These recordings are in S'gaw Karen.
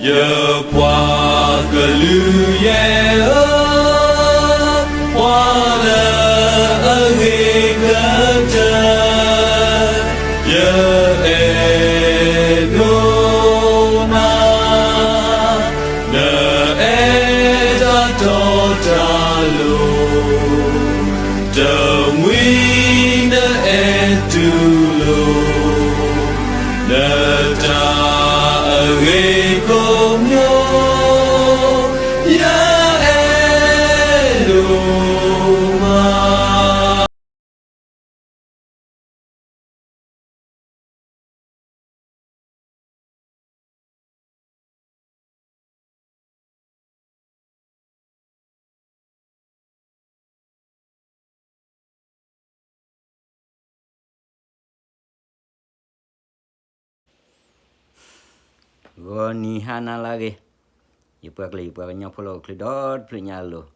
ယပှၤကလုာ်ယဲၢ်ဧၢ, ပှၤလၢအဂ့ၤကတၢၢ်, ယအဲၣ်ဒိးနၤ, နအဲၣ်တၢ်တီတၢ်လိၤ, တမှံၤနအဲၣ်တူၢ်လိာ် နတၢ်အဂ့ၤကိးမံၤ, ယအဲၣ်ဒိးမး. ဂီၤနံၤဟါနၤလၢအဂ့ၤ, ယပှၤကလုာ်ယပှၤကညီဖိလၢဟီၣ်ခိၣ်ချၢဒီတဖျၢၣ်ညါအလိၤ,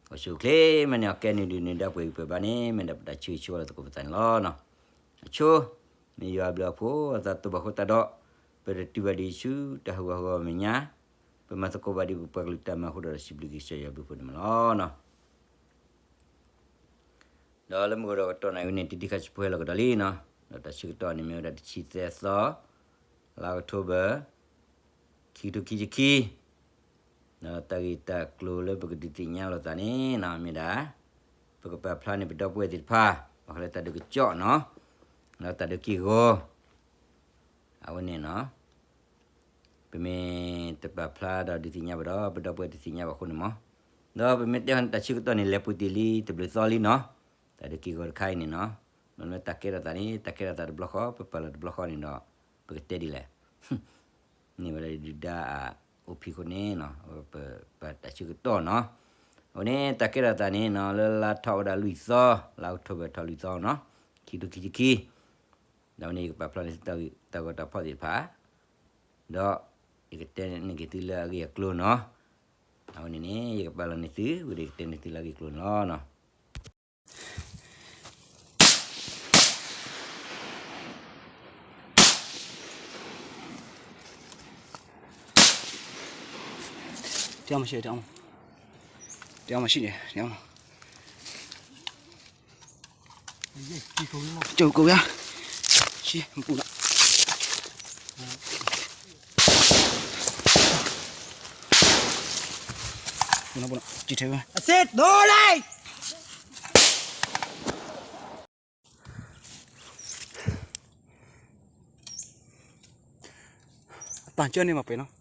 အိၣ်ဆူၣ်အိၣ်ချ့မ့ၢ်န့ၣ် အကဲနုာ်ဒုးနုာ်ဒါပှဲၤဂံၢ်ပှဲၤဘါန့ၣ် မ့ၢ်ဒၣ်ပတၢ်ဆၢဂ့ၤဆၢဝါလၢသကိးပသးန့ၣ်လီၤ. အဆိ, မ့ၢ်ယွၤအဘျုးအဖှိၣ်အသးတိၢ်ဘၣ်ဃိသတးဒီး, ပတတုၤဘၣ်ဒံးဆူတၢ်ဟးဂီၤဟးဂီၤမဲာ်ညါ, ပမၤသကိးဘၣ်ဒံးပပှၤကလုာ်တၢ်မၤအဃိဒီး စံးဘျုးက့ၤကစၢ်ယွၤအဘျုးအဖှိၣ်န့ၣ်မးလီၤ. ဒီးလၢမုၢ်ကဒီးကတီၢ်နၣ်ရံၣ်ဝဲန့ၣ် တံၤတံၤခါဆူဖိဟဲလီၤကဒီးလံနီၤ, ဒီးတၢ်ဆၢကတီၢ်န့ၣ်မ့ၢ်ဝဲဒၣ်တဆံသၢသီ, လါအီးကထိဘၢၣ်, ခံကထိခံဆံခံ, ဒီးတၢ်ဂ့ၢ်တၢ်ကျိၤလၢပကဒုးသ့ၣ်ညါလိာ်သးန့ၣ်နီၤ မ့ၢ်ဒၣ်, ပကပာ်ဖျါန့ၢ်ပဒီပုၢ်ဝဲၢ်သ့ၣ်တဖၣ်, ဘၣ်ဃးလၢတၢ်ဒုးကစီၣ်နီၤ, ဒီးတၢ်ဒုးက့ၢ်ဂီၤ အဝဲန့ၣ်နီၤ, ပမ့ၢ်တပာ်ဖျါဒီးဒုးသ့ၣ်ညါဘၣ်ဒီး ပဒီပုၢ်ဝဲၢ်တသ့ၣ်ညါဘၣ်အဃိန့ၣ်မး, ဒီးပမ့ၢ်တဲဃီန့ၣ်တၢ်ဆၢကတီၢ်န့ၣ် လဲၤပူၤတ့ၢ်လံတဘျုးသီလံနီၤ, တၢ်ဒုးက့ၢ်ဂီၤတခါအံၤန့ၣ်နီၤ, မ့ၢ်လၢတၢ်ကဲထီၣ်သးန့ၣ် တၢ်ကဲထီၣ်သးတဘျီဃီ ပပာ်လီၤတဘျီဃီန့ၣ်ဒီး ပကတဲဒ်လဲၣ် န့ၢ်ဝဲဒၣ်ဒုၣ်ဒါအအိၣ်ဖံးအဃိန့ၣ်နီၤ, ပပာ်တၢ်ဆၢကတီၢ်နီၤ, အဝဲန့ၣ်တၢ်ကဲထီၣ်သးန့ၣ်နီၤ လၢလါထီၣ်ဝဲဒၣ်လွံၢ်သီ, လါအီးကထိဘၢၣ်ထီၣ်လွံၢ်သီနီၤ, ခံကထိခံဆံခံ, ဒီးဝဲန့ၣ်ယကပာ်ဖျါန့ၢ်သုတၢ်ဂီၤတၢ်ဖီၣ်သ့ၣ်တဖၣ်, ဒီးယကတဲန့ၢ်က့ၤသုလၢအဂ့ၢ်အကျိၤနီၤ, အဝဲန့ၣ်န့ၣ် ယကပာ်လီၤန့ၢ်သု ဝံၤဒီးယကတဲန့ၢ်သုလၢအဂ့ၢ်အကျိၤန့ၣ်လီၤ. တဲအီၤမၤရှံၣ်, တဲအီၤမၤရှံၣ်န့ၣ်, တဲအီၤမၤ, ကၠိကိးယါ, ရှံၣ်, ပူၤနီၤ, ပူၤနီၤ, ပူၤနီၤ, ကံၢ်ထဲဝဲ, အသ့ဒိလံ အတၢ်ကၢန့ၣ်မၤပဲာ်နီၤ.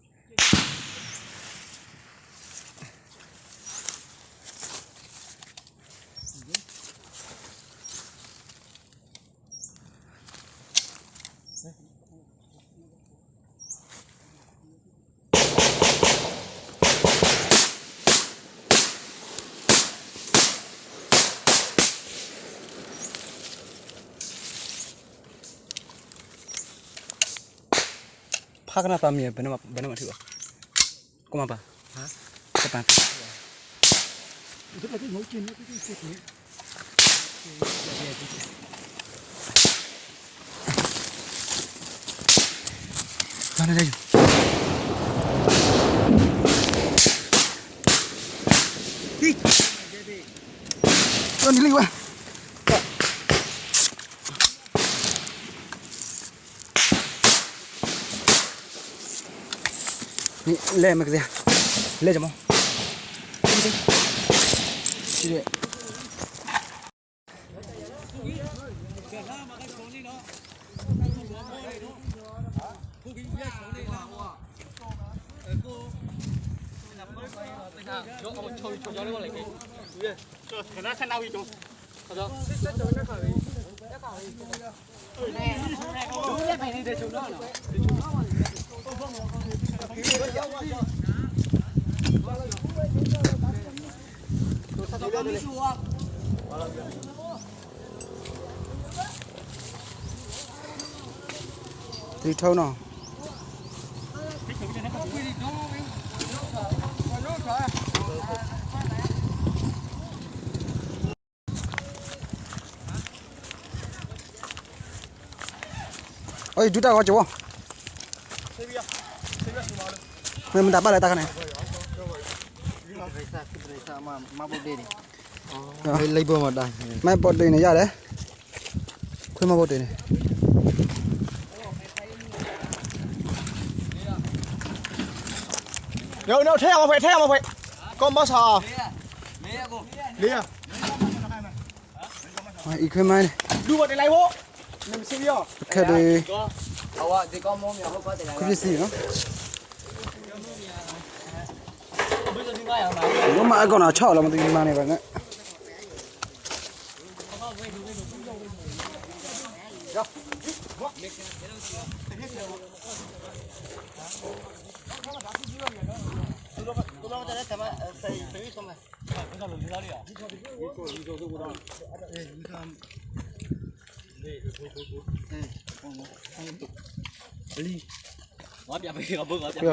ဖးကနၣ်သးမံၤ ဘဲနမၤထံၣ်ဘၣ်, ကမၤပၤ, ကပၤ, လဲၤမကသ့, လဲၤကမီၤ, တထီနီၤ. အီ ယဒုတၢ်ဂီၤကဝီၤ. မ့ၢ်မတၤဘၣ်လဲၣ်တၢ်ခါန့ၣ်, မ့ၢ်ပိာ်တ့ၢ်န့ၣ်ယါလဲၣ်, ခွဲမ့ၢ်ပိာ်တ့ၢ်န့ၣ်, ထဲအမၤဖဲ ထဲအမၤဖဲ, ကီၢ်မီၢ်ဆါ, အံၤခွဲမၤန့ၣ်, ဒူဘၣ်တ့ၢ်လၢဖိ, ခဲဒ်, ခွဲပစ္စည်းနီၤ, မ့ၢ်အကီၢ်နီၤ ဆီၣ်လီၤမ့ၢ်တမၤန့ၣ်ဘၣ်န့ၣ်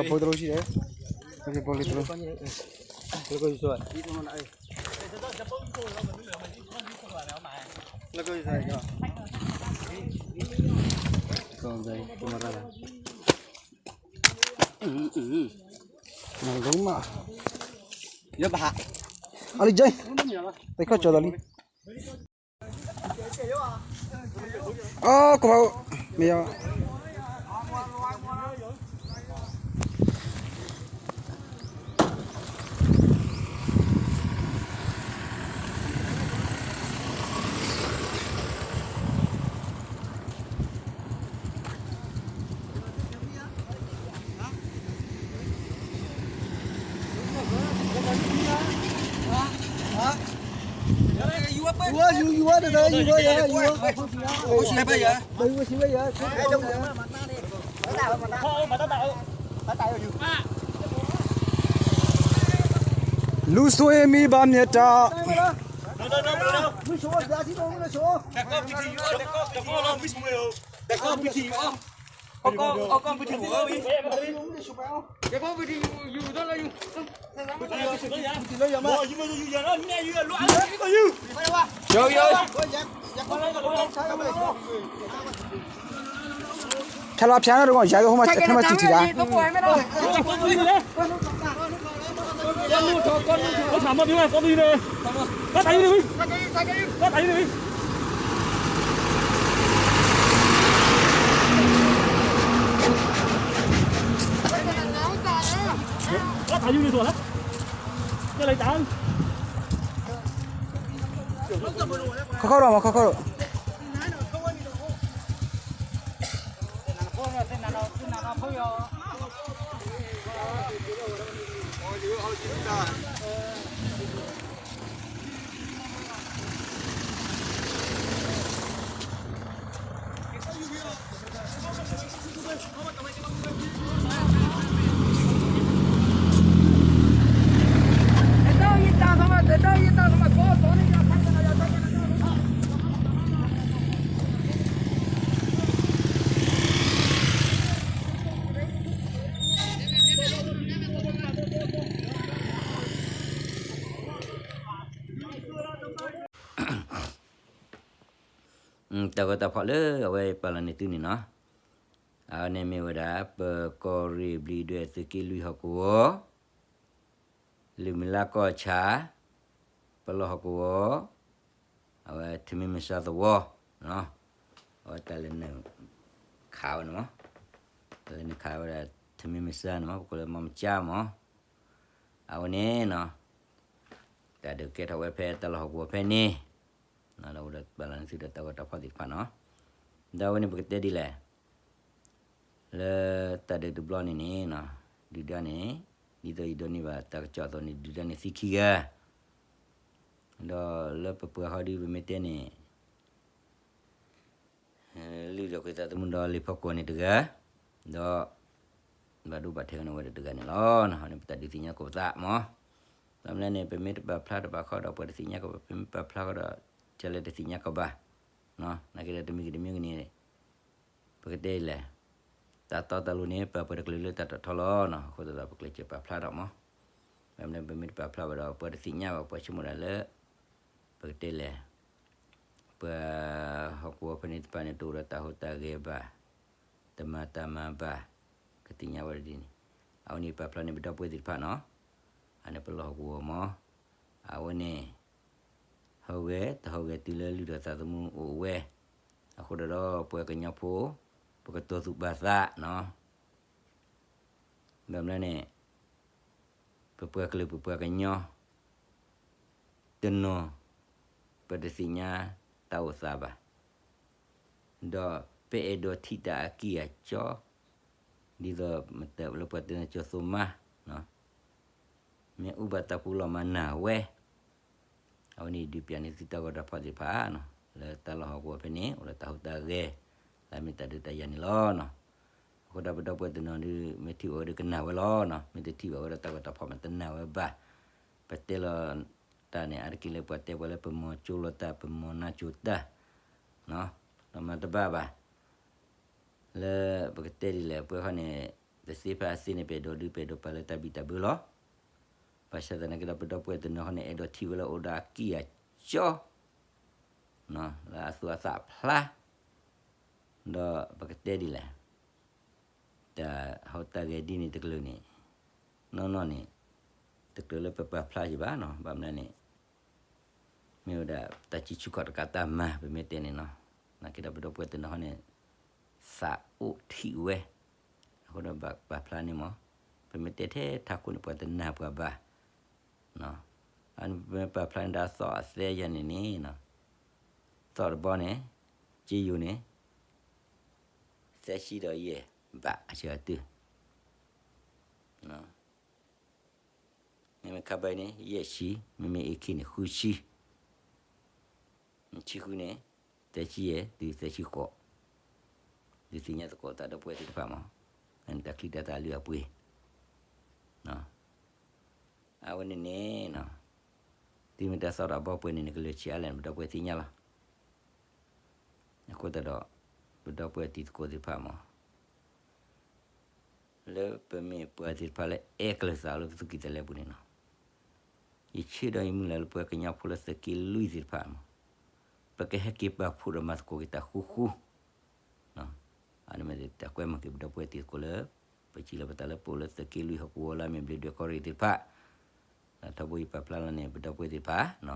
ဖိတလိရှိတယ်, ဖိတလိ, ကမရၣ်, မၤလိမး, အလံကဲ, တခီကၠီၤလီၤလံ အကဖ, မ့ၢ်ယါ, လူၤစွ့မံဘၣ်မ့ၢ်တၢ်, ခဲလၢာ်ဖၠါန့ၣ်တကီၢ် ယၤကဟိမး ထဲမးတံၢ်တံၢ်ဒၣ်, ခီခီၣ်ဒီးမး ခီခီၣ်ဒီး တၢ်ဂီၤတၢ်ဖီၣ်လၢအဝဲပာ်လီၤန့ၢ်သုန့ၣ်နီၤ, အဝဲန့ၣ်မ့ၢ်ဝဲဒၣ် ပကီၢ်ရ့ၣ်ဘျံးဒွဲၣ်သုးက့လွံၢ်ဟီၣ်ကဝီၤ လၢၢ်မုၢ်လါကီၢ်ဆၣ် ပလီၢ်ဟီၣ်ကဝီၤ အဝဲထမ့ၢ်မုၢ်ဆါသဝီ, အဝဲတၢ်လဲၤနုာ်ခးဝဲန့ၣ်မး, တၢ်လဲၤနုာ်ခးဝဲဒၣ် ထမ့ၢ်မုၢ်ဆါန့ၣ်မး ပကိးလၢမီမကၠါမး, အဝဲန့ၣ်နီၤ, တၢ်ဒုးကဲထီၣ်ဝဲဖဲတၢ်လီၢ်ဟီၣ်ကဝီၤဖဲန့ၣ်, ဒီးပာ်လီၤန့ၢ်သုဒီးတၢ်ဂီၤတၢ်ဖီၣ်သ့ၣ်တဖၣ်နီၤ, ဒီးအဝဲန့ၣ်ပကတဲဒ်လဲၣ် လၢတၢ်ဒုးတဘျီန့ၣ်န့ၣ် ဒုၣ်ဒါန့ၣ် ဒ်သိးယဒိးန့ၢ်ဘၣ်တၢ်ကစီၣ်အသိးန့ၣ် ဒုၣ်ဒါန့ၣ်သံခံဂၤ, ဒီးလၢပပှၤဟီဒုပမ့ၢ်တဲန့ၣ် လုၢ်ဒီးကွံာ်သးသမူဒီးလံာ်ဖီခိၣ်န့ၣ်တဂၤ, ဒီး ဘၣ်ဒိဘၣ်ထံးန့ၢ်ဝဲဒၣ်တဂၤန့ၣ်လီၤ. န့ၣ်ပတၢ်ဒုးသ့ၣ်ညါကိးပသးမး, ဘၣ်မနုၤလဲၣ်န့ၣ် ပမ့ၢ်တပာ်ဖျါတဘၣ်ဃီဒီး ပှၤတသ့ၣ်ညါကဘၣ်, ပမ့ၢ်ပာ်ဖျါဃီဒီး ကလဲၤတသ့ၣ်ညါကဘၣ်, နာ်က့ဒီးတမံၤဂ့ၤတမံၤဂ့ၤန့ၣ် ပကတဲလဲၣ်, တၢ်တီတၢ်လိၤန့ၣ် ပပှၤတကလုာ်လၢတၢ်ထီၣ်ထီလီၤနီၤ, အဃိသတးဒီး ပကျဲးစၢးပာ်ဖျါထီၣ်မး, ဘၣ်မနုၤပမ့ၢ်တပာ်ဖျါဘၣ်ဒီး ပှၤတသ့ၣ်ညါဘၣ် ပှၤဆိကမိၣ်ဒၣ်လၢ ပကတဲလဲၣ်, ပှၤဟီၣ်ကဝီၤဖဲန့ၣ်တဖၣ်န့ၣ် တအိၣ်ဒီးတၢ်ဟူးတၢ်ဂဲၤဘၣ်, တမၤတၢ်မၤဘၣ်, ကသ့ၣ်ညါဝဲဒ်န့ၣ်, အဝဲန့ၣ်ပာ်ဖျါန့ၣ်ပဒီပုၢ်ဝဲၢ်သ့ၣ်တဖၣ်နီၤ, အန့ၣ်ပလီၢ်ဟီၣ်ကဝီၤမး, အဝဲန့ၣ် ဟီၣ်ဂဲၤတဟီၣ်ဂဲၤတုၤလၢလုၢ်ထီၣ်သးသမူအိၣ်ဝဲ, အဃိဒီးပှၤကညီဖိ ပကတိၤသူၣ်ပာ်သးနီၤ, ဘၣ်မနုၤန့ၣ် ပပှၤကလုာ်ပပှၤကညီ တနီၤ ပတသ့ၣ်ညါတၢ်အိၣ်သးဘၣ်, ဒီးပအဲၣ်ဒိးထံၣ်တၢ်အကံၢ်အစီ, ဒ်သိးမ့ၢ်တဲလၢပှၤတဲနီၤကၠိသိမါ မ့ၢ်အူဘၣ်တၢ်ပူၤလီၤမၤနၢ်ဝဲ, အဝဲန့ၣ်ဒုးပျးန့ၢ်သုတၢ်ဂီၤတၢ်ဖီၣ်သ့ၣ်တဖၣ်နီၤ, လၢတၢ်လီၢ်ဟီၣ်ကဝီၤဖဲန့ၣ် အိၣ်ဒီးတၢ်ဟူးတၢ်ဂဲၤ လၢအမ့ၢ်တၢ်ဒုးတၢ်ယၤန့ၣ်လီၤနီၤ. အဃိဒီးပဒီပုၢ်ဝဲၢ်တနီၤဒုး မ့ၢ်ထံၣ်ဘၣ်ဝဲဒီးကနၣ်ဝဲလီၤနီၤ, မ့ၢ်တထံၣ်ဘၣ်ဝဲဒီးတၢ်ဂီၤတၢ်ဖီၣ်မးတနၢ်ဝဲဘၣ်. ပတဲလီၤတၢ်န့ၣ် အါတက့ၢ်လၢပှၤတဲပှၤလၢပမၤကၠိလီၤတၢ် ပမၤနၢ်ကၠိတၢ်, ဒီးမၤတဘၣ်ဘၣ် လၢပကတဲဒ်လဲၣ် ပှၤခီန့ၣ် တသ့ဖဲအသ့န့ၣ် ပအဲၣ်ဒိးဒုး ပအဲၣ်ဒိးပာ်လၢတၢ်ဘံၣ်တၢ်ဘၢလီၤ. ဘၣ်ဆၣ်သနာ်က့ဒီး ပဒီပုၢ်ဝဲၢ်တနီၤခီန့ၣ် အဲၣ်ဒိးထံၣ်ဝဲလၢအိၣ်ဒီးအကံၢ်အစီ လၢအသူအသးအဖျါ, ဒီးပကတဲဒ်လဲၣ်, တၢ်ဟူးတၢ်ဂဲၤဒ်န့ၣ်တကလုာ်န့ၣ်, နီၢ်နီၢ်န့ၣ် တကြၢးလၢပပာ်ဖျါယံၤဘၣ်နီၤ, ဘၣ်မနုၤန့ၣ် မ့ၢ်ဝဲဒၣ်တၢ်စံးဆူၣ်ခီၣ်တကးတၢ်မၤ ပမ့ၢ်တဲန့ၣ်နီၤ, သနာ်က့ဒီးပဒီပုၢ်ဝဲၢ်တနီၤခီန့ၣ် သးအိၣ်ထံၣ်ဝဲ, အဃိဒီးပာ်ဖျါန့ၣ်မး, ပမ့ၢ်တဲထဲထးခိၣ်န့ၣ် ပှၤတနၢ်ပှၤဘၣ်, အန့ၣ်ပမ့ၢ်ပာ်ဖျါန့ၣ်ဒၣ်သီၣ်အသဲယၤန့ၣ်န့ၣ်, သီၣ်တဘီန့ၣ်, က့ယိၤန့ၣ်, သၢဆံဒီးယဲၢ်ဘးအစှၤတုၤ မ့မ့ၢ်ခါဘၣ်အံၤန့ၣ် ယဲၢ်ဆံ, မ့မ့ၢ်အ့ခံန့ၣ် ဃုဆံ, ဆံဃုန့ၣ်, သၢဆံယဲၢ်တုၤသၢဆံဃိး, ဒုးသ့ၣ်ညါသကိးတၢ်ဒီပုၢ်ဝဲၢ်သ့ၣ်တဖၣ်မး, အန့ၣ်တၢ်ချံတၢ်သၣ်အလုၢ်အပှ့ၤ, အဝဲန့ၣ်န့ၣ်, သုမ့ၢ်တၢ်သီၣ်တၢ်ဘီပှဲၤန့ၣ် နကလၢာ်ဆံးအါလဲၣ်န့ၣ် ပဒီပုၢ်ဝဲၢ်သ့ၣ်ညါလီၤ. အဃိသတးဒီး, ပဒီပုၢ်ဝဲၢ်တံၤသကိးသ့ၣ်တဖၣ်မး, လၢပမ့ၢ်ပှၤသ့ၣ်တဖၣ်လၢအဲၣ်ကလုၢ်သးလၢပသူၣ်ကံၢ်သးလဲပူၤန့ၣ်နီၤ, ယဆၢဒီးယမုၢ်လၢ်လၢပှၤကညီဖိလၢသုးက့လွံၢ်သ့ၣ်တဖၣ်မး, ပကဟဲက့ၤပာ်ဖှိၣ်ဒီးမၤသကိးက့ၤတၢ်ဃူဃူ အန့ၣ်မ့ၢ်တၢ်ကွဲမုာ်က့ၤပဒီပုၢ်ဝဲၢ်တံၤသကိးလၢ, ပစံးလၢပသးလၢပအိၣ်လၢသုးက့လွံၢ်ဟီၣ်ကဝီၤလၢအမ့ၢ်ဘျံးဒွဲၣ်ကီၢ်ရ့ၣ်သ့ၣ်တဖၣ်, ထီဘိယပာ်ဖျါလီၤန့ၣ် ပဒီပုၢ်ဝဲၢ်သ့ၣ်တဖၣ်, လၢ,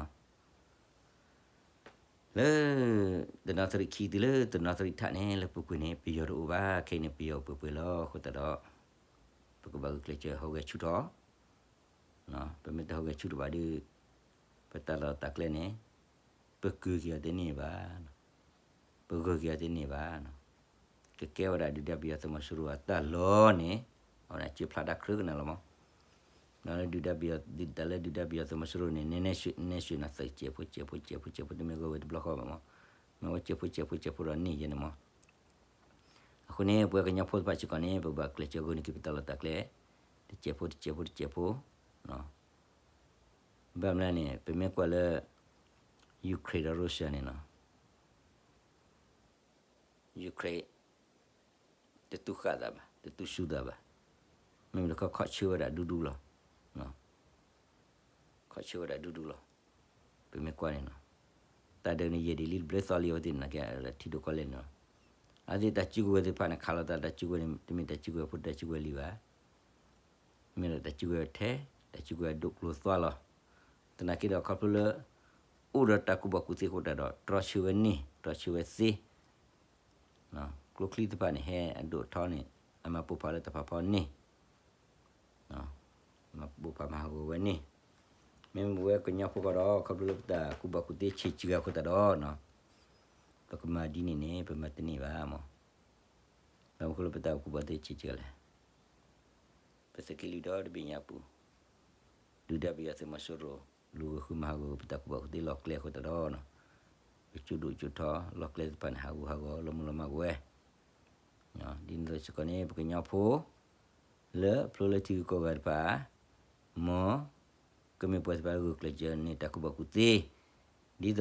တနီသရံၣ်ခံတုၤလၢတနီသရံၣ်ထးန့ၣ် လၢပူၤကွံာ်န့ၣ် ပယီၤတအိၣ်ဘၣ်, ခဲအံၤန့ၣ် ပယီၤအိၣ်ပှဲၤပှဲၤလီၤ. အဃိသတးဒီး, ပကဘၣ်ဂုာ်ကျဲးစၢးဟီၣ်ဂဲၤဆူၣ်ထီၣ်, ပမ့ၢ်တဟီၣ်ဂဲၤဆူၣ်ထီၣ်ဘၣ်ဒီး, ပတၢ်လီၢ်တၢ်ကျဲန့ၣ်, ပကုၢ်က့ၤအီၤတန့ၢ်ဘၣ်, ပဂၢၢ်က့ၤအီၤတန့ၢ်ဘၣ်, ကကဲဝဲဒၣ်ဒုၣ်ဒါပယီၤသုးမီၤစိရိၤအတၢ်လီၢ်န့ၣ်, အဝဲဒၣ်စၢဖျါတၢ်ခရၢကနၣ်လီၤမး, ဒီးလၢဒုၣ်ဒါပယီၤ, ဒုၣ်ဒါလၢဒုၣ်ဒါပယီၤသုးမီၤစိရိၤန့ၣ် နဲနဲစှၤနၤသၢကဲးဖိကဲးဖိကဲးဖိကဲးဖိတမ့ၢ်ဂီၢ်ဝဲတဘျီဃီဘၣ်မး, မ့ၢ်ဝဲကဲးဖိကဲးဖိကဲးဖိဒီးန့ၢ်ယဲန့ၣ်မး, အဃိန့ၣ် ပှၤကညီဖိသ့ၣ်တဖၣ်စ့ၢ်ကီးန့ၣ် ပဘၣ်ကျဲးစၢးဂုာ်န့ၢ်က့ၤပတၢ်လီၢ်တၢ်ကျဲ, တကဲးဖိတကဲးဖိတကဲးဖိ ဘၣ်မနုၤန့ၣ် ပမ့ၢ်ကွၢ်လၢ, Ukraine ဒီး Russia န့ၣ်နီၤ, Ukraine တတူၢ်ဃာ်သးဘၣ်, တတူၢ်ဆူၣ်သးဘၣ်, မ့မ့ၢ်တခီခီၣ်ဆၢဝဲဒၣ်ဒူဒူလီၤ, ခီၣ်ဆၢဝဲဒၣ်ဒူဒူလီၤ, ပမ့ၢ်ကွၢ်န့ၣ်နီၤ, တၢ်ဒုးန့ၣ်ယဲၢ်ဒ်လံတဘျၢသီလံအဝဲသ့ၣ်န့ၣ် ကဲထံဒိၣ်ကီၢ်လဲၢ်န့ၣ်လီၤ, အဝဲသ့ၣ်တၢ်စုကဝဲၤသ့ၣ်တဖၣ်န့ၣ် ခးလိာ်သးတၢ်စုကဝဲၤန့ၣ် တမ့ၢ်တၢ်စုကဝဲၤဖိတၢ်စုကဝဲၤလံၤဘၣ် မ့ၢ်ဒီးတၢ်စုကဝဲၤထဲ, တၢ်စုကဝဲၤဒိၣ်ကျိၤသွါလီၤ. သနာ်က့ဒီးခီဖျိလၢ, အိၣ်ဒီးတၢ်ကူၣ်ဘၣ်ကူၣ်သ့အဃိသတးဒီး တြီဆၢဝဲန့ၢ်, တြီဆၢဝဲသ့, ကျိချံသ့ၣ်တဖၣ်န့ၣ် ဟဲအဒိၣ်အထီန့ၣ်, အမၤပိၢ်ဖးလၢတၢ်ဖးဖီန့ၣ်, မၤပိၢ်ဖးမၤဟးဂီၤဝဲန့ၣ်, မ့မ့ၢ်ပဝဲကညီဖိဃီဒီး ခီဖျိလၢပတၢ်ကူၣ်ဘၣ်ကူၣ်သ့ဆံးစှၤအဃိသတးဒီး ပကမၤဒ်န့ၣ်န့ၣ် ပမၤတန့ၢ်ဘၣ်မး, ဘၣ်မနုၤဃိလၢပတၢ်ကူၣ်ဘၣ်ကူၣ်သ့ဆံးစှၤလဲၣ်, ပသုးက့လွံၢ်ဒီတဘ့ၣ်ညါပူၤ, ဒုၣ်ဒါပယီၤသုးမီၤစိရိၤ လူၤဂၢၢ်ဃုမၤဟးဂီၤပတၢ်ကူၣ်ဘၣ်ကူၣ်သ့လီၢ်ကျဲအဃိသတးဒီး, ပကၠိဒိၣ်ကၠိထီ လီၢ်ကျဲသ့ၣ်တဖၣ်န့ၣ် ဟးဂူာ်ဟးဂီၤလီၤမုၢ်လီၤမၢ်ကဝဲ ဒ်န့ၣ်အသိးစ့ၢ်ကီးန့ၣ် ပကညီဖိ, လၢဖျိလၢထံဂုၤကီၢ်ဂၤတဖၣ်, မ်ကမ့ၢ်ပှၤသ့ၣ်တဖၣ်ဂုာ်ကျဲးစၢးန့ၢ်တၢ်ကူၣ်ဘၣ်ကူၣ်သ့, ဒ်သိးဒီး,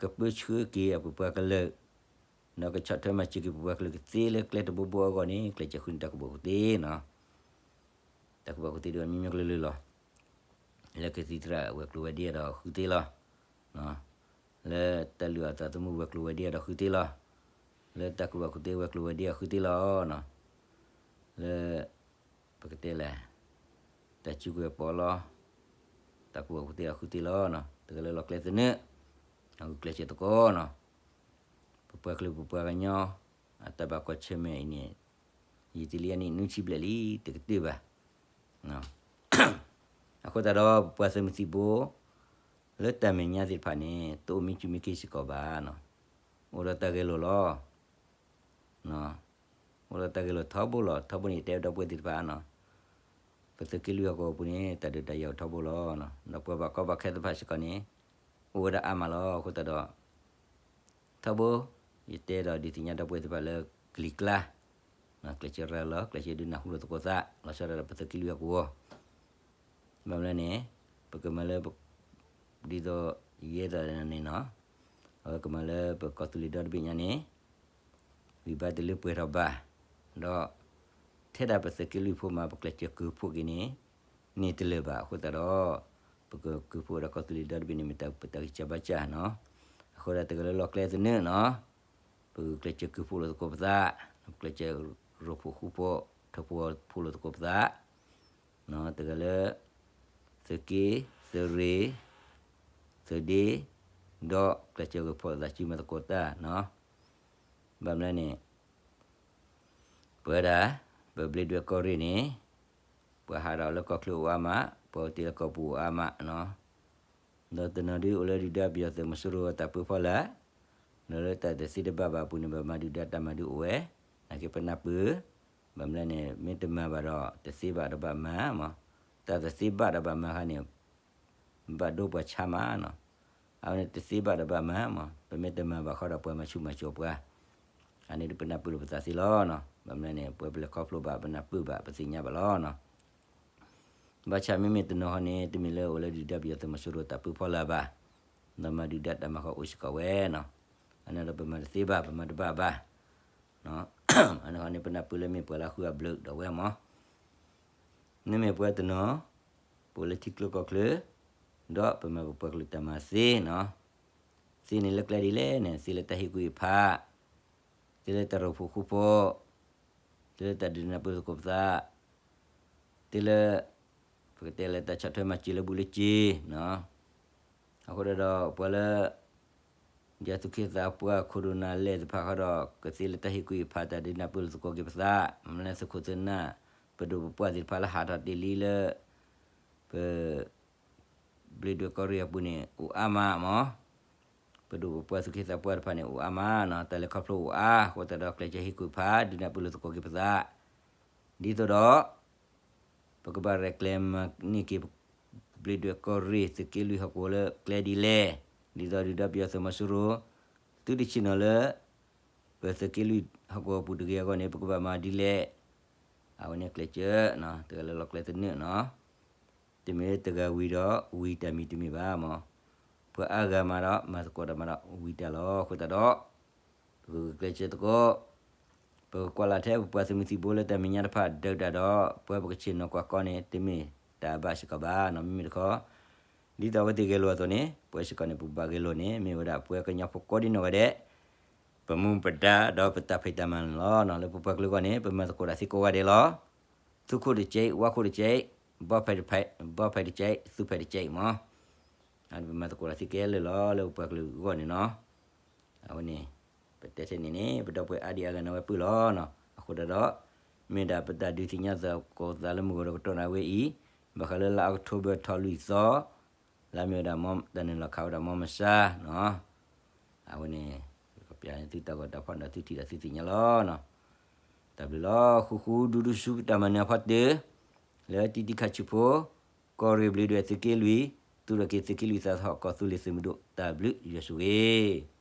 ကပၢဆှၢက့ၤအပပှၤကလုာ်, ဒီးကဆီၣ်ထွဲမၤစၢၤက့ၤပပှၤကလုာ်ကသ့လၢကျဲတဘိဘိအဂီၢ်န့ၣ် ကျဲးစၢးဃုန့ၢ်တၢ်ကူၣ်ဘၣ်ကူၣ်သ့နီၤ တၢ်ကူၣ်ဘၣ်ကူၣ်သ့ဒ်အမံၤမံၤကလုာ်လၢလီၤ. လၢကသံၣ်သရၣ်ဝဲၤကျိၤဝဲၤဒ့ဒီးဃုသ့လီၤ. လၢတၢ်လုၢ်အီၣ်သးသမူဝဲၤကျိၤဝဲၤဒ့ဒီးဃုသ့လီၤ. လၢတၢ်ကူၣ်ဘၣ်ကူၣ်သ့ဝဲၤကျိၤဝဲၤဒ့ဒီးဃုသ့လီၤ. လၢ ပ ပကတဲလဲၣ်, တၢ်စုကဝဲၤပီးလီၤ, တၢ်ကူၣ်ဘၣ်ကူၣ်သ့အဃုသ့လီၤနီၤ, တဂၤလၢလီၢ်ကျဲသနၢၣ်, အဂုာ်ကျဲးစၢးသကိးနီၤ, ပပှၤကလုာ်ပပှၤကညီ အတၢ်ဘၣ်ကွၢ်ဆၢၣ်မဲာ်အံၤန့ၣ် ယံာ်တလံအနံၣ်နွံဆံဘျဲၣ်လံ တကတၢၢ်ဘၣ်. အဃိသတးဒီး ပပှၤသုးမုၢ်သံၣ်ဘိ လၢတၢ်မဲာ်ညါသ့ၣ်တဖၣ်န့ၣ် တအိၣ်မံစူၢ်မံခ့စ့ၢ်ကီးဘၣ်နီၤ, အိၣ်ဒီးတၢ်ဂဲၤလိာ်လီၤ. အိၣ်ဒီးတၢ်ဂဲၤလိာ်ထီဘိလီၤ. ထီဘိန့ၣ် ယတဲဒီပုၢ်ဝဲၢ်သ့ၣ်တဖၣ်နီၤ, ပသုးက့လွံၢ်ဟီၣ်ကဝီၤပူၤန့ၣ် တၢ်ဒုးတၢ်ယၤအိၣ်ထီဘိလီၤ. ဒီးပှၤဘၣ်ကီဘၣ်ခဲသ့ၣ်တဖၣ်စ့ၢ်ကီးန့ၣ် အိၣ်ဝဲဒၣ်အါမးလီၤ. အဃိသတးဒီး ထီဘိ ယတဲဒီးဒုးသ့ၣ်ညါဒီပုၢ်ဝဲၢ်သ့ၣ်တဖၣ်လၢကလံၤကျါ, ကျဲးစၢးရၤလီၤ, ကျဲးစၢးဒုးနၢ်ဟူလိာ်သကိးသး လီၤဆီဒၣ်တၢ်ဒီးပသုးက့လွံၢ်ဟီၣ်ကဝီၤ ဘၣ်မနုၤလဲၣ်န့ၣ် ပကမၤလၢ ဒ်သိးယဲသိးန့ၣ်နီၤ, အဝဲကမၤလၢပကီၢ်သူလ့ၤဒီတဘ့ၣ်ညါန့ၣ် ဝံၤဘၣ်တလၢပှဲၤထီၣ်ဘၣ်, ဒီး ထဲဒၣ်ပသုးက့လွံၢ်ဖိမး ပကျဲးစၢးကုာ်ဖှိၣ်က့ၤန့ၣ် န့ၢ်တလၢာ်ဘၣ်. အဃိသတးဒီး ပကကုာ်ဖှိၣ်ဒီးကီၢ်သူလ့ၤဒီတဘ့ၣ်န့ၣ် မ့ၢ်တၢ်ပတၢ်ဂံၢ်စၢ်ဘါစၢ်နီၤ. အဃိဒီးတဂၤလၢလီၢ်ကျဲသနၢၣ်နီၤ, ပဂုာ်ကျဲးစၢးကုာ်ဖှိၣ်လိာ်သကိးပသး, ပကျဲးစၢးရိၣ်ဖှိၣ်ဃူဖှိၣ် ထၢဖှိၣ်ဖှိၣ်လိာ်သကိးပသး တဂၤလၢ သုးက့, သုးရ့ၣ်, သုးဒ့, ဒီးကျဲးစၢးဂၢၢ်ဖီၣ်သးစုမၤသကိးတၢ်နီၤ. ဘၣ်မနုၤလဲၣ်န့ၣ် ပဝဲဒၣ် ပဘျ့းဒွဲၣ်ကီၢ်ရ့ၣ်န့ၣ် ပှၤဟးဒီးလၢကီၢ်ချၢအိၣ်အါမး, ပှၤအိၣ်တ့ၢ်လၢကီၢ်ပူၤအိၣ်အါမးနီၤ. ဒီးတနီၤဒုးအိၣ်လၢဒုၣ်ဒါပယီၤသုးမီၤစိရိၤအတၢ်ပၢဖီလာ်, ဒီးလၢတၢ်တသ့တဘၣ်ဘၣ်အပူၤန့ၣ် ဘၣ်မၤဒုၣ်ဒါတၢ်မၤဒုးအိၣ်ဝဲ, နာ်က့ပနၢ်ပၢၢ်, ဘၣ်မနုၤလဲၣ်န့ၣ် မ့ၢ်တမၤဘၣ်ဒီးတသ့ဘၣ်ဒီးဘၣ်မၤမး, တၢ်တသ့ဘၣ်ဒီးဘၣ်မၤခါန့ၣ် ဘၣ်ဒိပှၤဆါမးနီၤ. အဝဲန့ၣ်တသ့ဘၣ်ဒီးဘၣ်မၤမး, ပမ့ၢ်တမၤဘၣ်ဃီဒီးပှၤမၤဆူၣ်မၤစိးပှၤ, အန့ၣ်ဒုးပနၢ်ပၢၢ်လိာ်ပသးသ့လီၤနီၤ. ဘၣ်မနုၤလဲၣ်န့ၣ် ပဝဲပလဲၤခီဖျိဘၣ် ပနၢ်ပၢၢ်ဘၣ် ပသ့ၣ်ညါဘၣ်လီၤနီၤ. ဘၣ်ဆၣ်မ့မ့ၢ်တနီၤဃီန့ၣ် တမ့ၢ်လၢအိၣ်လၢဒုၣ်ဒါပယီၤသုးမီၤစိရိၤတၢ်ပၢဖီလာ်ဘၣ်, ဒီးမၤဒုၣ်ဒါတၢ်မၤဃီအိၣ်စ့ၢ်ကီးဝဲနီၤ. အန့ၣ်ဒီးပမၤတသ့ဘၣ် ပမၤတဘၣ်ဘၣ် အန့ၣ်ဃီန့ၣ် ပနၢ်ပၢၢ်လၢမ့ၢ်ပှၤလၢဃုအဘျုးဒီးဝဲမး, မ့မ့ၢ်ပဝဲတနီၤ ပအိၣ်လၢထံချၢကီၢ်ချၢ, ဒီးပမၤပပှၤကလုာ်တၢ်မၤသ့နီၤ. သ့န့ၣ်လၢကျဲဒ်လဲၣ်န့ၣ် သ့လၢတၢ်ဟ့ၣ်ကူၣ်ဟ့ၣ်ဖး, သ့လၢတၢ်ရိၣ်ဖှိၣ်ဃူဖိ, သ့လၢတၢ်ဒုးနၢ်ပၢၢ်သကိးပသး, သ့လၢ ပကတဲလၢတၢ်ဆီၣ်ထွဲမၤစၢၤလၢဘူးလၢစ့နီၤ. အဃိဒီးပှၤလၢ ဒ်သူၣ်က့သးပှၢ်ခိၣ်ဒိၣ်နၢ်လဲၢ်သ့ၣ်တဖၣ်ဃီဒီး ကသ့လၢတၢ်ဟ့ၣ်ကူၣ်ဟ့ၣ်ဖး တၢ်ဒုးနၢ်ပၢၢ်လိာ်သကိးက့ၤပသး, မ့ၢ်လၢသုးခိၣ်သုးနၢ် ပဒိၣ်ပပှၢ်သ့ၣ်တဖၣ်လၢဟးထီၣ်တ့ၢ်လံလၢ ပ ဘျ့းဒွဲၣ်ကီၢ်ရ့ၣ်အပူၤန့ၣ် အိၣ်အါမးမး, ပဒိၣ်ပပှၢ်သူၣ်က့သးပှၢ်တဖၣ်န့ၣ် အိၣ်အါမးနီၤ, တၢ်လဲၤခီဖျိအိၣ်အါ, အဃိသတးဒီးကျဲးစၢးဟ့ၣ်ကူၣ်ဖး ဒုးနၢ်ပၢၢ်လိာ်သကိးက့ၤပသး, ဒ်သိးဒီး ပကဘၣ်ရဲၣ်ကျဲၤမၤန့ၢ်က့ၤ ဘျ့းဒွဲၣ်ကီၢ်ရ့ၣ် သုးက့လွံၢ်ဟီၣ်ကဝီၤလၢကျဲဒ်လဲၣ်, ဒ်သိးဒုၣ်ဒါပယီၤသုးမီၤစိရိၤ သုတဆ့ၣ်နီၤလၢ ပသုးက့လွံၢ်ဟီၣ်ကဝီၤပူၤတဂ့ၤအဂီၢ်န့ၣ် ပကဘၣ်မၤဒ်လဲၣ်, အဝဲန့ၣ်ကျဲးစၢးနီၤ, တဂၤလၢလီၢ်ကျဲသနၢၣ်နီၤ, တမ့ၢ်လၢတဂၤဝံၤဒီးဝံၤတၢ်မံၤတမ့ၢ်ဘၣ်မး, ပှၤအါဂၤမးဒီး မၤသကိးတၢ်မးဒီးဝံၤတၢ်လီၤ. အဃိသတးဒီး ပကဂုာ်ကျဲးစၢးသကိး, ပကကွၢ်လၢ်ထဲပပှၤသုးမုၢ်သံၣ်ဘိလၢတၢ်မဲာ်ညါတဖၣ်ဒုးတၢ်ဒီး ပဝဲပကဆ့ၣ်နီၤကွၢ်ကီန့ၣ် တမ့ၢ်တၢ်အဘၣ်စ့ၢ်ကီးဘၣ်နီၤ, မ့မ့ၢ်တခီ ဒ်သိးအဝဲသ့ၣ်ဂဲၤလိာ်အသိးန့ၣ် ပဝဲစ့ၢ်ကီးန့ၣ် ပဘၣ်ဂဲၤလိာ်န့ၣ် မ့ၢ်ဝဲဒၣ်ပဝဲကညီဖိကိးဒံနီၢ်ဂၤဒဲး ပမူပဒါဒီးပတၢ်ဖံးတၢ်မၤန့ၣ်လီၤ. လၢပပှၤကလုာ်အဂီၢ်န့ၣ် ပမၤသကိးတၢ်သ့ကိးဂၤဒဲးလီၤ. သူခိၣ်တကဲး, ဝါခိၣ်တကဲး, ဘီဖဲတကဲး, သူဖဲတကဲးမး, ပမၤသကိးတၢ်သ့ကဲလၢာ်လီၤ လၢပပှၤကလုာ်အဂီၢ်န့ၣ်နီၤ. အဝဲန့ၣ် ပတဲထဲန့ၣ်န့ၣ် ပဒီပုၢ်ဝဲၢ်အါဒံအါဂၤန့ၣ်ဝဲပၢၢ်လီၤနီၤ. အဃိသတးဒီး မ့ၢ်ဒၣ်ပတၢ်ဒုးသ့ၣ်ညါသကိးသးလၢမုၢ်ဂီၤဒီးကတီၢ်နၢ်ဝဲအံၤ, ဘၣ်ဃးလၢလါအီးကထိဘၢၣ်ထီၣ်လွံၢ်သီ လၢမ့ၢ်ဝဲဒၣ်တၢ်နုာ်လီၤခးဝဲဒၣ်မီမဆါနီၤ. အဝဲန့ၣ် ကပျးန့ၢ်သုတၢ်ဂီၤတၢ်ဖီၣ်ဒီးသုထံၣ်ဒီးသုသ့ၣ်ညါလီၤနီၤ. တၢ်ဘျုးလီၤ. ဃူဃူဒူဒူဆူပတၢ်မၤနၢၤအဖီတၢၢ် လၢတံၤတံၤခါဆူဖိ ကီၢ်ရ့ၣ်ဘျ့းဒွဲၣ်သုးက့လွံၢ် သူၣ်ထီၣ်က့ၤသုးက့လွံၢ်သးထီၣ်ကီၢ်သူလ့ၤသုးမုၢ်ဒိၣ် တၢ်ဘျုးယွၤဆိၣ်ဂ့ၤ